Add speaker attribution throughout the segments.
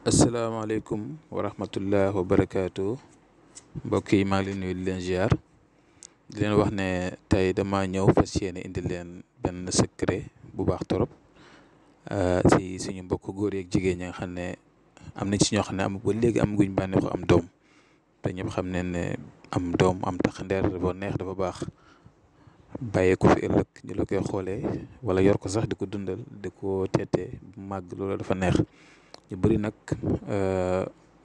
Speaker 1: asalaamaaleykum wa rahmatullah wa barakaatu mbokk yi maa ngi leen nuyu di leen ziar di leen wax ne tey dama ñëw fas yéene indi leen benn secret bu baax torop si suñu mbokk góor yeeg jigéen ñi nga xam ne am na ci ñoo xam ne am ba léegi am guñ bànneexu am doom te ñëpp xam ne ne am doom am tax ndeer dafa neex dafa baax bàyyee ko fi ëllëg ñu la koy xoolee wala yor ko sax di ko dundal di ko teete bu màgg loolu dafa neex. ñu bëri nag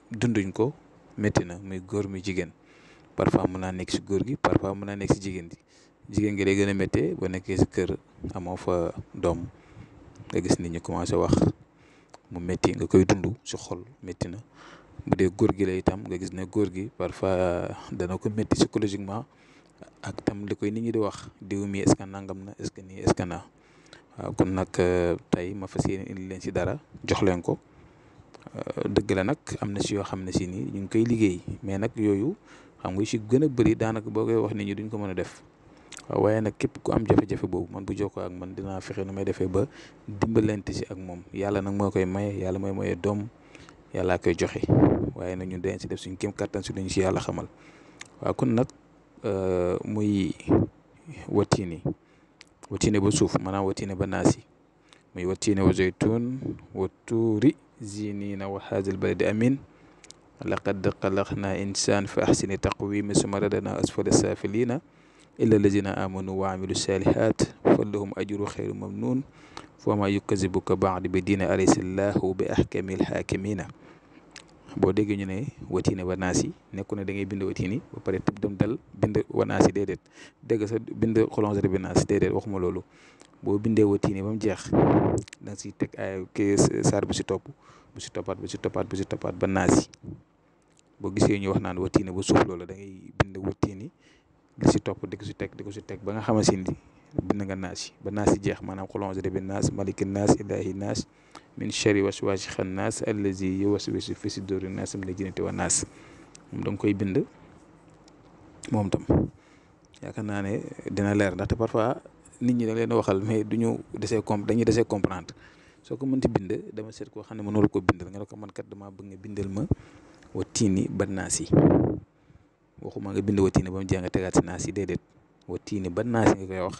Speaker 1: dunduñ ko métti na muy góor muy jigéen parfois mën naa nekk si góor gi parfois mën naa nekk si jigéen gi day gën a méttee boo nekkee si kër amoo fa doom nga gis nit ñi commencé wax mu métti nga koy dund si xol métti na bu dee góor gi la itam nga gis ne góor gi parfois dana ko métti psychologiquement ak tam li koy nit ñi di wax diw mi est-ce que nangam na est-ce que nii est-ce que naa waaw kon nag tey ma fas yéene indi leen si dara jox leen ko. dëgg la nag am na si yoo xam ne si nii ñu ngi koy liggéey mais nag yooyu xam nga si gën a bëri daanaka boo koy wax nit ñi duñ ko mën a def waaye nag képp ku am jafe-jafe boobu man bu jokkoo ak man dinaa fexe nu may defee ba dimbalante si ak moom yàlla nag moo koy maye yàlla mooy maye doom yàllaa koy joxe waaye nag ñun dañ si def suñ kéem kattan si luñ si yàlla xamal waaw kon nag muy watiine ba suuf maanaam watiine ba naasi muy watiine wa zaytuun wa tuuri زينين وهذا البلد أمين لقد خلقنا إنسان في أحسن تقويم ثم رددنا أسفل السافلين إلا الذين آمنوا وعملوا الصالحات فلهم أجر خير ممنون وما يكذبك بعد بدين أليس الله بأحكم الحاكمين boo déggee ñu ne watiine ba naas yi nekku ne da ngay bind watiini ba pare tëb dem dal bind wa naas yi déedéet dégg sa bind xolonge bi naas déedéet waxuma loolu boo bindee watiini ba mu jeex da nga siy teg ay kii saar bu si topp bu si toppaat ba naas yi boo gisee ñu wax naan watiini ba suuf loolu da ngay bind watiini di si topp di ko si teg ba nga xamante ni bind nga naas yi ba naas yi jeex maanaam xolonge bi naas maliki naas ilahi naas min sharri waswaasi xannaas allazi yuwaswisu fi suduuri naas minal jinnati wan naas moom da nga koy bind moom tam yaakaar naa ne dina leer ndaxte parfois nit ñi da leen waxal mais dañuy desee comprendre soo ko mënti bind dama seet koo xam ne mënul ko bindal nga ne ko man kat damaa bëgg nga bindal ma watiini ba naas yi waxuma nga bind watiini ba mu jeex nga tegaat si naas yi déedéet watiini ba naas yi nga koy wax.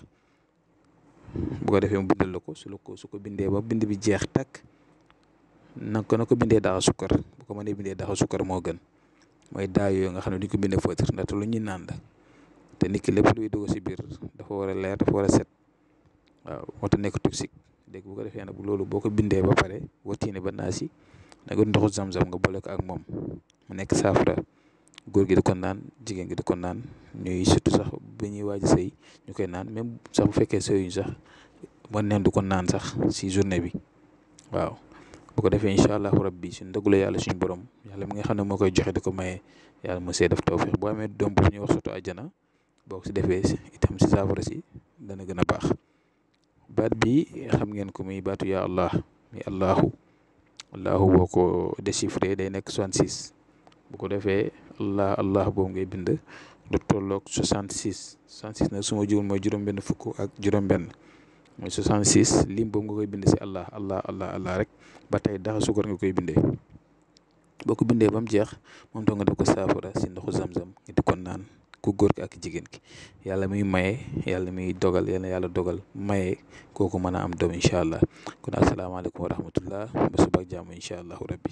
Speaker 1: bu ko defee mu bindal la ko su ko bindee ba bind bi jeex takk na ko bindee daxa sukkar bu ko mënee bindee daxa sukkar moo gën mooy daa yooyu nga xam ne duñ ko bindee feutre ndaxte lu ñuy naan la te nit ki lépp luy dugg si biir dafa war a leer dafa war a set waaw moo tax nekk toxique dégg bu ko defee nag loolu boo ko bindee ba pare watiine ba naas yi da nga ndoxu zam-zam nga boole ko ak moom mu nekk saafara góor gi di ko naan jigéen gi di ko naan ñuy surtout sax bi ñuy waaj a sëy ñu koy naan même sax bu fekkee sëyuñ sax man neen du ko naan sax si journée bi waaw bu ko defee incha allahu rabbi suñ ndëggu la yàlla suñu borom yàlla mi nga xam ne moo koy joxe di ko maye yàlla mu see def tawfiq boo amee doom bu ñuy wax soto àjjana boo ko si defee itam si saafara si dana gën a baax baat bi xam ngeen ko muy baatu yaa allah muy allahu boo ko déchiffré day nekk 66 bu ko defee allah boobu ngay bind lu tolloog 66 nag su ma jiwul mooy juróom-benn fukk ak juróom-benn mooy 66 lim boobu nga koy bind si allah rek ba tey daxa sukar nga koy bindee boo ko bindee ba mu jeex moom tam nga def ko saafara si ndoxu zam-zam nga di ko naan ku góor ki ak jigéen ki yàlla muy maye yàlla muy dogal yàlla dogal maye kooku mën a am doom incha allah kon asalaamaaleykum wa rahmatullah ba suba ak jàmm incha allahu rabbi